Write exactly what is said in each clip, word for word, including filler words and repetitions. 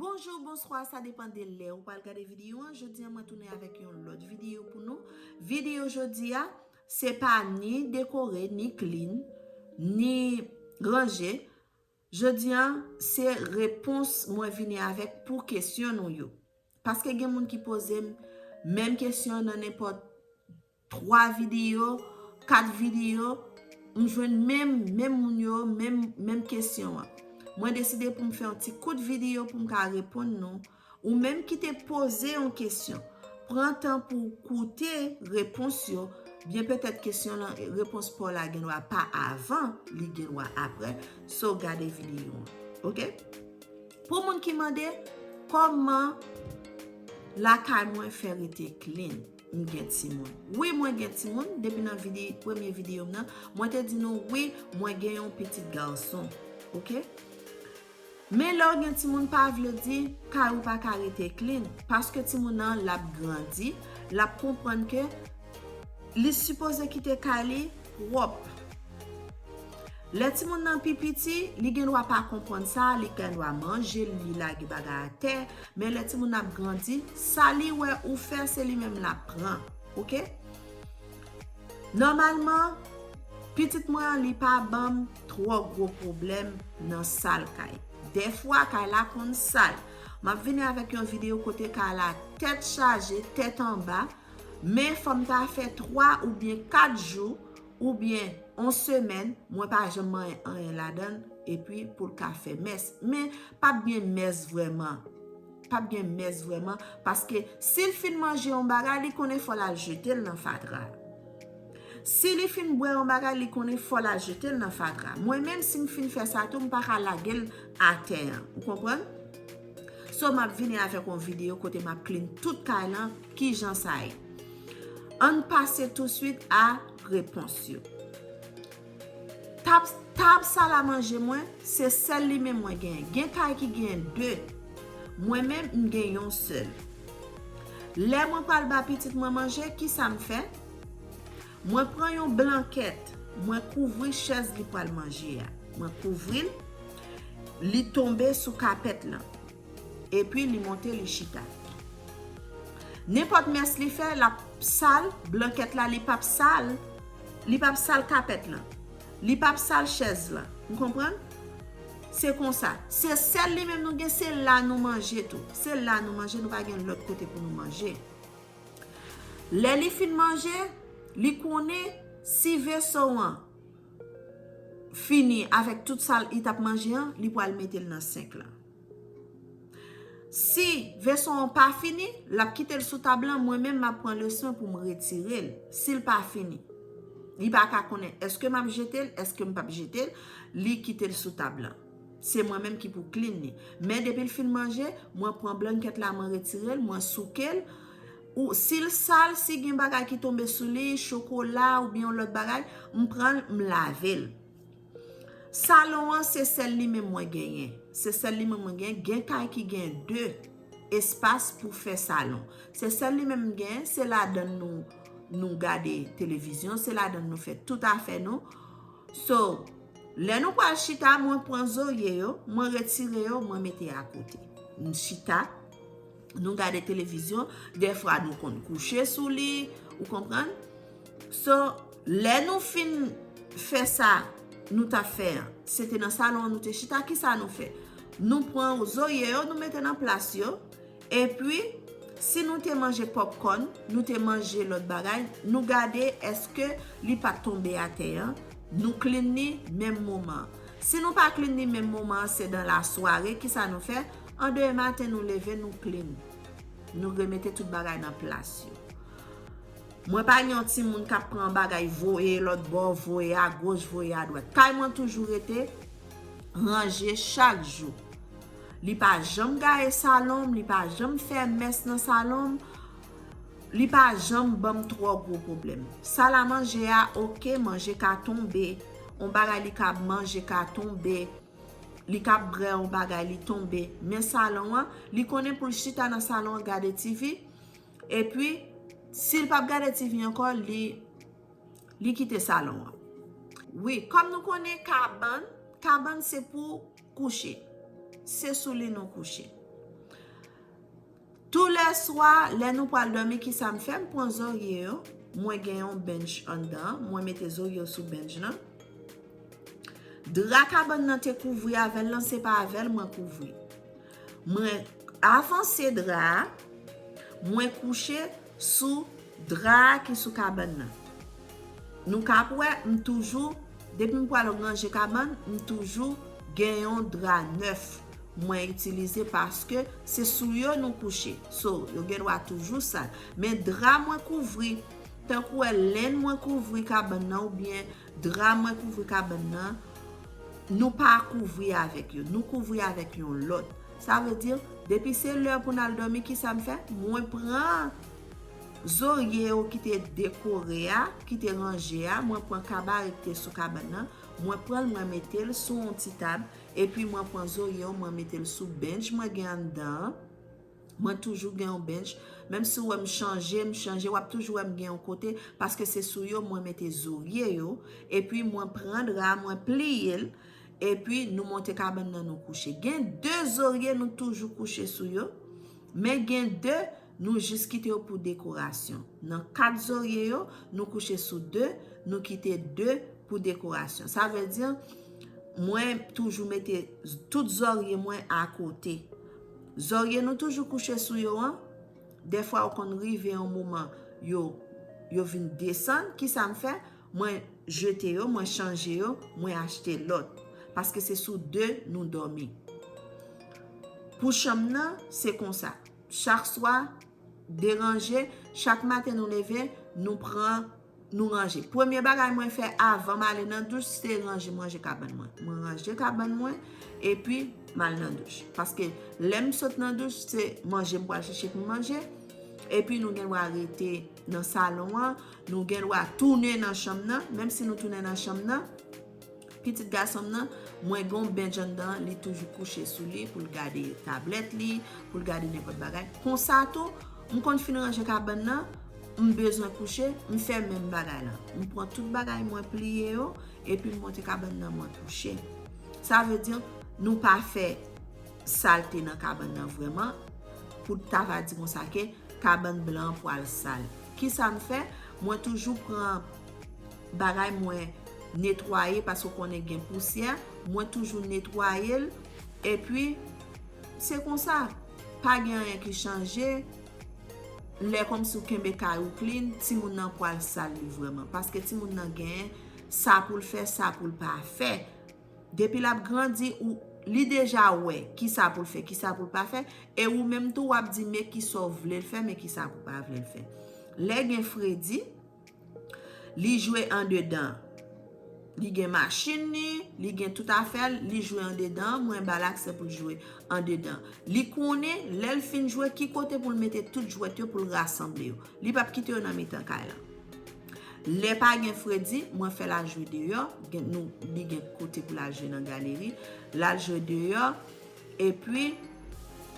Bonjou, bonswa, sa depann de lè ou pral gade videyo an. Jodi an, mwen tounen avèk yon lòt videyo pou nou. Videyo jodi a, se pa ni dekore, ni clean, ni ranje. Jodi an, se repons mwen vini avèk pou kesyon nou yo. Paske gen moun ki poze m menm kesyon nan nenpòt twa videyo, kat videyo, m jwenn menm, menm moun yo, menm, menm kesyon an. Mwen deside pou m fè yon ti kout videyo pou m ka reponn nou. Ou menm ki te poze yon kesyon, pran tan pou w koute repons yo. Byen petèt kesyon lan, repons pa w la gen dwa pa avan, li gen dwa aprè. So, gade videyo an. Oke? Pou moun ki mande, kòman lakay mwen fè rete clean? M gen timoun. Wi, mwen gen timoun. Depi nan vide, premye videyo m nan, mwen te di nou, wi, mwen gen yon pitit gason. Oke? Men lè w gen timoun pa vle di kay ou pa ka rete clean. Paske timoun nan, l ap grandi, l ap konprann ke li sipoze kite kay li pwòp. Lè timoun nan pi piti, li gen dwa pa konprann sa, li gen dwa manje, li lage bagay atè, men lè timoun nan ap grandi, sa li wè ou fè, se li menm l ap pran. Oke? Nòmalman, pitit mwen an, li pa ban m twò gwo pwoblèm nan sal kay. Dèfwa, kay la konn sal. M ap vini avèk yon videyo kote kay la tèt chaje, tèt anba, men fò m ta fè twa oubyen kat jou, oubyen yon semèn, mwen pa janm manyen anyen ladan l, epi pou l ka fè mès. Men, p ap gen mès vrèman. P ap gen mès vrèman, paske si l fin manje yon bagay, li konnen fò l al jete l nan fatra. Si li fin bwè yon bagay, li konnen fò l al jete l nan fatra. Mwen menm, si m fin fè sa tou, m pa ka lage l atè an. Ou konprann? So, m ap vini avèk yon videyo kote m ap clean tout kay lan, kijan sa ye. Ann pase touswit a repons yo. Tab, tab sal a manje mwen, se sèl li menm mwen genyen. Gen kay ki genyen de. Mwen menm, m gen yon sèl. Lè mwen pral ba pitit mwen manje, kisa m fè? Mwen pran yon blankèt, mwen kouvri chèz li pral manje a. Mwen kouvri l, li tonbe sou kapèt lan. Epi li monte, li chita. Nenpòt mès li fè, l ap sal, blankèt la, li p ap sal, li p ap sal kapèt lan. Li p ap sal chèz lan. Ou konprann? Se konsa. Se sèl li menm nou gen, se la nou manje tou. Se la nou manje, nou pa gen lòt kote pou nou manje. Lè li fin manje, li konnen si veso an fini avèk tout sa li t ap manje an, li pral mete l nan senk lan. Si veso an pa fini, l ap kite l sou tab lan, mwen menm m ap pran le swen pou m retire l, si l pa fini. Li pa ka konnen èske m ap jete l, èske m p ap jete l, li kite l sou tab lan. Se mwen menm ki pou clean li. Men depi l fin manje, mwen pran blankèt la, mwen retire l, mwen souke l. Ou, si l sal, si gen bagay ki tonbe sou li, chokola oubyen yon lòt bagay, m pran l, m lave l. Salon an, se sèl li menm mwen genyen. Se sèl li menm mwen genyen. Gen kay ki gen de espas pou fè salon. Se sèl li menm m genyen, se ladan l nou, nou gade televizyon, se ladan l nou fè tout afè nou. So, lè nou pral chita, mwen pran zorye yo, mwen retire yo, mwen mete akote. M chita, nou gade televizyon, dèfwa nou konn kouche sou li, ou konprann? So, lè nou fin fè sa nou t ap fè an, se te nan salon an nou te chita, kisa nou fè? Nou pran zorye yo, nou mete nan plas yo, epi, si nou te manje popcorn, nou te manje lòt bagay, nou gade èske li pa t tonbe atè an, nou clean li menm moman an. Si nou pa clean li menm moman an, se dan lasware, kisa nou fè? An demen maten, nou leve, nou clean. Nou remete tout bagay nan plas yo. Mwen pa gen yon timoun k ap pran bagay voye lòt bò, voye agoch, voye adwat. Kay mwen toujou rete ranje chak jou. Li pa janm gaye salon m, li pa janm fè mès nan salon m, li pa janm ban m twò gwo pwoblèm. Sal a manje a, oke, manje ka tonbe, yon bagay li ka manje ka tonbe, li ka bwè yon bagay, li tonbe. Men salon an, li konnen pou l chita nan salon an gade T V, epi, si l p ap gade T V ankò, li, li kite salon an. Wi, kòm nou konnen kabann, kabann se pou kouche. Se sou li nou kouche. Lèswa, lè nou pral dòmi, ki sa m fè? M pran zòrye yo. Mwen gen yon bench anndan. Mwen mete zòrye yo sou bench lan. Dra kabann nan te kouvri avè l lan, se pa avè l mwen kouvri. Mwen avanse dra a, mwen kouche sou dra a ki sou kabann nan. Nou ka ap wè, m toujou, depi m pral ranje kabann, m toujou gen yon dra nèf mwen itilize paske se sou yo nou kouche. So, yo gen dwa toujou sal. Men dra mwen kouvri, tankou wè lenn mwen kouvri kabann nan oubyen dra mwen kouvri kabann nan, nou pa kouvri avèk yo. Nou kouvri avèk yon lòt. Sa vle di, depi se lè pou n al dòmi, ki sa m fè? Mwen pran zòrye yo ki te dekore a, ki te ranje a, mwen pran kabare ki te sou kabann nan, mwen pran l, mwen mete l sou yon ti tab, epi mwen pran zòrye yo, mwen mete l sou bench mwen gen anndan an. Mwen toujou gen yon bench. Menm si w wè m chanje, m chanje, w ap toujou wè m gen yon kote, paske se sou yo mwen mete zòrye yo, epi mwen pran dra, mwen pliye l, epi nou monte kabann nan, nou kouche. Gen de zòrye nou toujou kouche sou yo, men gen de nou jis kite yo pou dekorasyon. Nan kat zòrye yo, nou kouche sou de, nou kite de pou dekorasyon. Sa vle di, mwen toujou mete tout zòrye mwen akote. Zòrye nou toujou kouche sou yo an, dèfwa ou konn rive yon moman, yo, yo vin desann. Ki sa m fè? Mwen jete yo, mwen chanje yo, mwen achte lòt. Paske se sou de nou dòmi. Pou chanm nan, se konsa. Chak swa, deranje, chak maten nou leve, nou pran, nou ranje. Premye bagay mwen fè avan m ale nan douch, se ranje, m ranje kabann mwen. Mwen ranje kabann mwen, epi m al nan douch. Paske lè m sot nan douch, se manje m pral chèche pou m manje. Epi nou gen dwa rete nan salon an, nou gen dwa tounen nan chanm nan, menm si nou tounen nan chanm nan, pitit gason m nan, mwen gen yon bench anndan, li toujou kouche sou li pou l gade tablèt li, pou l gade nenpòt bagay. Konsa tou, m konn fin ranje kabann nan, m bezwen kouche, m fè menm bagay lan. M pran tout bagay mwen, pliye yo, epi m monte kabann nan, mwen kouche. Sa vle di, nou pa fè salte nan kabann nan vrèman, pou ta va di konsa ke kabann blan an pral sal. Ki sa m fè? Mwen toujou pran bagay mwen netwaye, paske w konnen gen pousyè, mwen toujou netwaye l, epi se konsa, pa gen anyen ki chanje. Lè kòmsi w kenbe kay ou clean, timoun nan pral sal li vrèman, paske timoun nan gen sa pou l fè, sa pou l pa fè. Depi l ap grandi, ou, li deja wè ki sa pou l fè, ki sa pou l pa fè, e ou menm tou w ap di men ki sa w vle l fè, men ki sa pou pa vle l fè. Lè gen fredi, li jwe andedan. Li gen machin li, li gen tout afè l, li jwe andedan, mwen ba l aksè pou l jwe andedan. Li konnen, lè l fin jwe, ki kote pou l mete tout jwèt yo pou l rasanble yo. Li p ap kite yo nan mitan kay lan. Lè pa gen fredi, mwen fè l al jwe deyò, gen, nou, li gen kote pou l al jwe nan galeri, l al jwe deyò, epi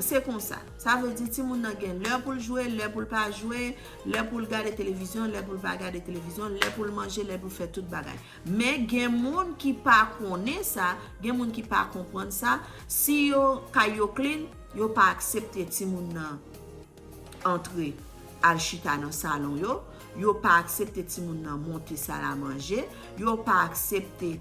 se konsa. Sa vle di timoun nan gen lè pou l jwe, lè pou l pa jwe, lè pou l gade televizyon, lè pou l pa gade televizyon, lè pou l manje, lè pou l fè tout bagay. Men gen moun ki pa konnen sa, gen moun ki pa konprann sa, si yo, kay yo clean, yo pa aksepte timoun nan antre al chita nan salon yo, yo pa aksepte timoun nan monte sal a manje, yo pa aksepte,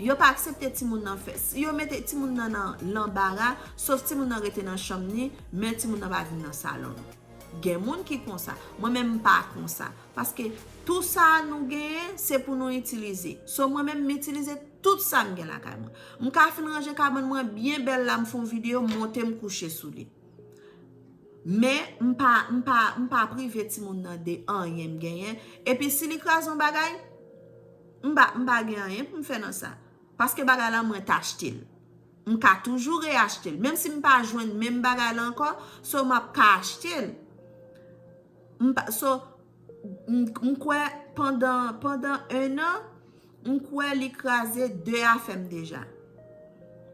yo pa aksepte timoun nan fè, yo mete timoun nan nan lanbara, sof timoun nan rete nan chanm li, men timoun nan pa vin nan salon nou. Gen moun ki konsa, mwen menm m pa konsa, paske tou sa nou genyen, se pou nou itilize. So mwen menm m itilize tout sa m gen lakay mwen. M ka fin ranje kabann mwen byen bèl la, m fè yon videyo, m monte m kouche sou li. Men m pa, m pa, m pa prive timoun nan de anyen m genyen. Epi si li kraze yon bagay, m pa, m pa gen anyen pou m fè nan sa. Paske bagay la mwen t achte l. M ka toujou reachte l. Menm si m pa jwenn menm bagay la ankò, so m ap ka achte l. M pa, so, m, m kwè pandan, pandan en an, m kwè li kraze de afè m deja.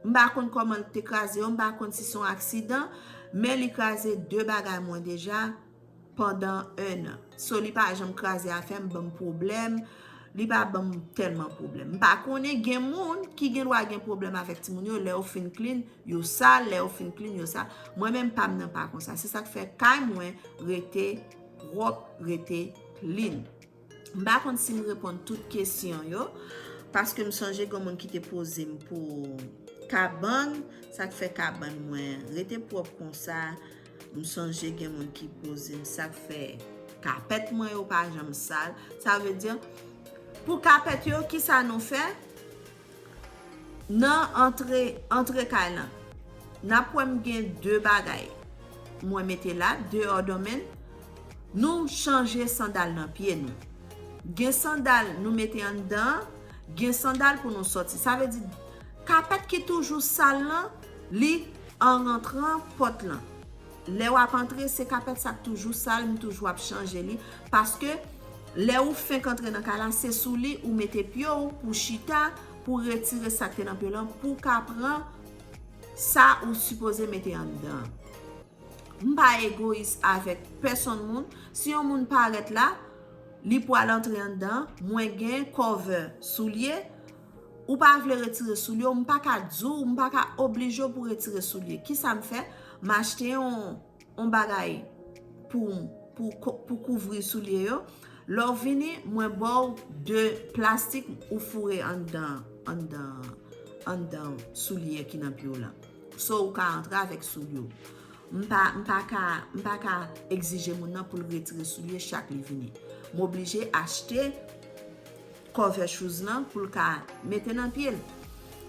M pa konn kòman l te kraze yo, m pa konn si se yon aksidan, men li kraze de bagay mwen deja pandan en an. So, li pa janm kraze afè m, ban m pwoblèm. Li pa ban m tèlman pwoblèm. M pa konnen, gen moun ki gen dwa gen pwoblèm avèk timoun yo, lè yo fin clean, yo sal, lè yo fin clean, yo sal. Mwen menm pa m nan pa konsa. Se sa k fè kay mwen rete pwòp, rete clean. M pa konn si m reponn tout kesyon yo, paske m sonje gen moun ki te poze m pou kabann, sa k fè kabann mwen rete pwòp konsa. M sonje gen moun ki poze m sa k fè kapèt mwen yo pa janm sal. Sa vle di, pou kapèt yo, kisa nou fè? Nan antre, antre kay lan, n ap wè m gen de bagay mwen mete la, de òdòmèn. Nou chanje sandal nan pye nou. Gen sandal nou mete anndan, gen sandal pou nou sòti. Sa vle di, kapèt ki toujou sal lan, li an rantran pòt lan. Lè w ap antre, se kapèt sa k toujou sal, m toujou ap chanje li. Paske lè ou fenk antre nan kay la, se sou li ou mete pye w pou chita, pou retire sa k te nan pye w lan, pou w ka pran sa ou sipoze mete anndan. M pa egoyis avèk pèsonn moun. Si yon moun parèt la, li pral antre anndan, mwen gen cover soulye, ou pa vle retire soulye w, m pa ka di w, m pa ka oblije w pou retire soulye. Kisa m fè? M achte yon, yon bagay pou, pou, ko- pou kouvri soulye yo. Lè w vini, mwen ba w de plastik ou foure anndan, anndan, anndan soulye ki nan pye w lan. So, ou ka antre avèk soulye w. M pa, m pa ka, m pa ka egzije moun nan pou l retire soulye chak li vini. M oblije achte cover shoes lan pou l ka mete nan pye l.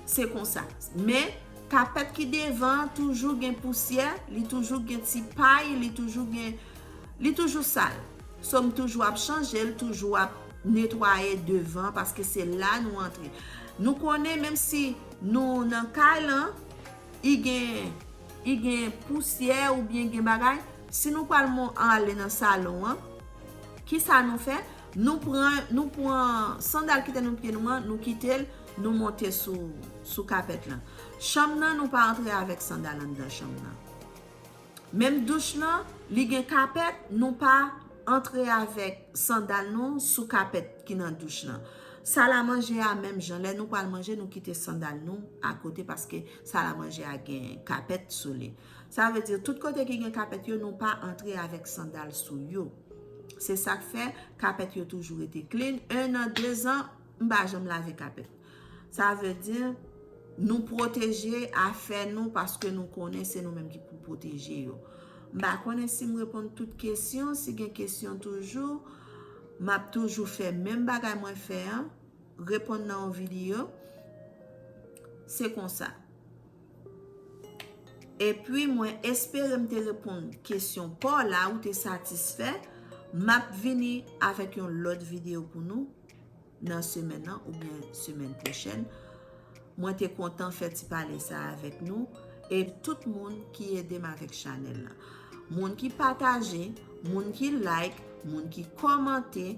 Se konsa. Men, kapèt ki devan an toujou gen pousyè, li toujou gen ti pay, li toujou gen, li toujou sal. So, m toujou ap chanje l, toujou ap netwaye devan, paske se la nou antre. Nou konnen, menm si nou nan kay lan, i gen, i gen pousyè oubyen gen bagay, si nou pral mon- ale nan salon an, kisa nou fè? Nou pran, nou pran sandal ki te nan pye nou an, nou kite l, nou monte sou, sou kapèt lan. Chanm nan, nou pa antre avèk sandal anndan chanm nan. Menm douch lan, li gen kapèt, nou pa antre avèk sandal nou sou kapèt ki nan douch lan. Sal a manje a menm jan, lè nou pral manje, nou kite sandal nou akote paske sal a manje a gen kapèt sou li. Sa vle di, tout kote ki gen kapèt yo, nou pa antre avèk sandal sou yo. Se sa k fè kapèt yo toujou rete clean. En an, dezan, m pa janm lave kapèt. Sa vle di, nou pwoteje afè nou paske nou konnen se nou menm ki pou pwoteje yo. M pa konnen si m reponn tout kesyon, si gen kesyon toujou, m ap toujou fè menm bagay mwen fè an, reponn nan yon videyo. Se konsa. Epi mwen espere m te reponn kesyon pa w la, ou te satisfè. M ap vini avèk yon lòt videyo pou nou nan semèn nan oubyen semèn pwochèn. Mwen te kontan fè ti pale sa avèk nou e tout moun ki ede m avèk chanèl la. Moun ki pataje, moun ki like, moun ki kòmante,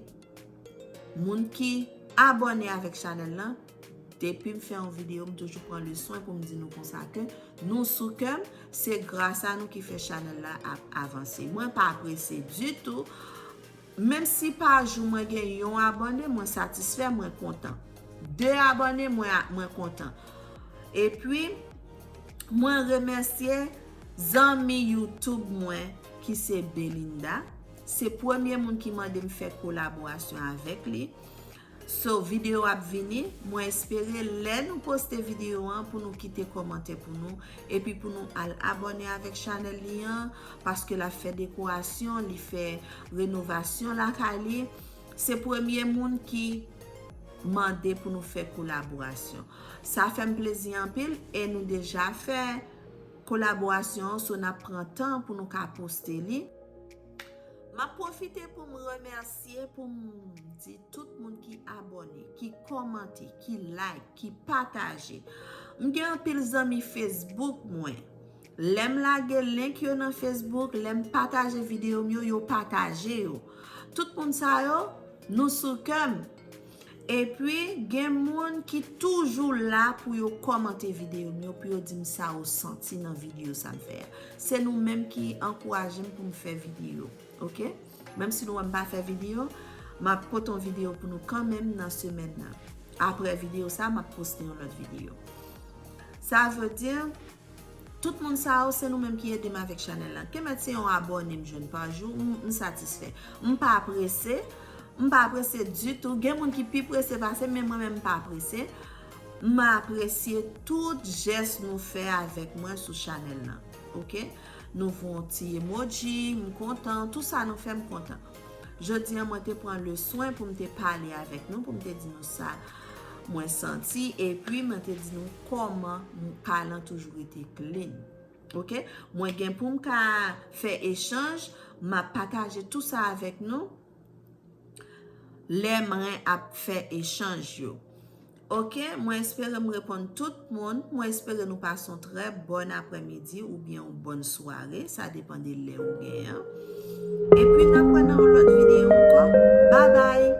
moun ki abòne avèk chanèl la. Depi m fè yon videyo, m toujou pran le swen pou m di nou konsa ke nou sou kè m, se gras a nou ki fè chanèl la ap avanse. Mwen pa prese ditou. Menm si pa jou mwen gen yon abòne, mwen satisfè, mwen kontan. De abòne, mwen, mwen kontan. Epi, mwen remèsye zanmi YouTube mwen ki se Belinda. Se premye moun ki mande m fè kolaborasyon avèk li. So, videyo ap vini. Mwen espere lè nou poste videyo an pou nou kite kòmantè pou nou. Epi pou nou al abòne avèk chanèl li an. Paske l ap fè dekorasyon, li fè renovasyon lakay li. Se premye moun ki mande pou nou fè kolaborasyon. Sa fè m plezi anpil e nou deja fè kolaborasyon an, so n ap pran tan pou nou ka poste li. M ap pwofite pou m remèsye, pou m di tout moun ki abòne, ki kòmante, ki like, ki pataje. M gen anpil zanmi Facebook mwen. Lè m lage link yo nan Facebook, lè m pataje videyo m yo, yo pataje yo. Tout moun sa yo, nou sou kè m. Epi, gen moun ki toujou la pou yo kòmante videyo m yo, pou yo di m sa yo santi nan videyo sa m fè a. Se nou menm ki ankouraje m pou m fè videyo, oke? Menm si nou wè m pa fè videyo, M ap pote yon videyo pou nou kanmenm nan semèn nan. Apre videyo sa, m ap poste yon lòt videyo. Sa vle di, tout moun sa yo, se nou menm ki ede m avèk chanèl lan. Kenmèt se yon abòne m jwenn pa jou, m, m satisfè. M pa prese, m pa prese ditou. Gen moun ki pi prese pase m, men mwen menm m pa prese. M apresye tout jès nou fè avèk mwen sou chanèl lan. Oke? Nou voye yon ti emoji, m kontan, tout sa nou fè m kontan. Jodi a, mwen te pran le swen pou m te pale avèk nou, pou m te di nou sa mwen santi, epi mwen te di nou kòman m, kay lan toujou rete clean. Oke? Mwen gen pou m ka fè echanj, m ap pataje tout sa avèk nou lè mwen ap fè echanj yo. Oke, mwen espere m reponn tout moun. Mwen espere nou pase yon trè bòn aprèmidi oubyen yon bòn sware. Sa depann de lè ou genyen an. Epi n ap wè nan yon lòt videyo ankò. Babay!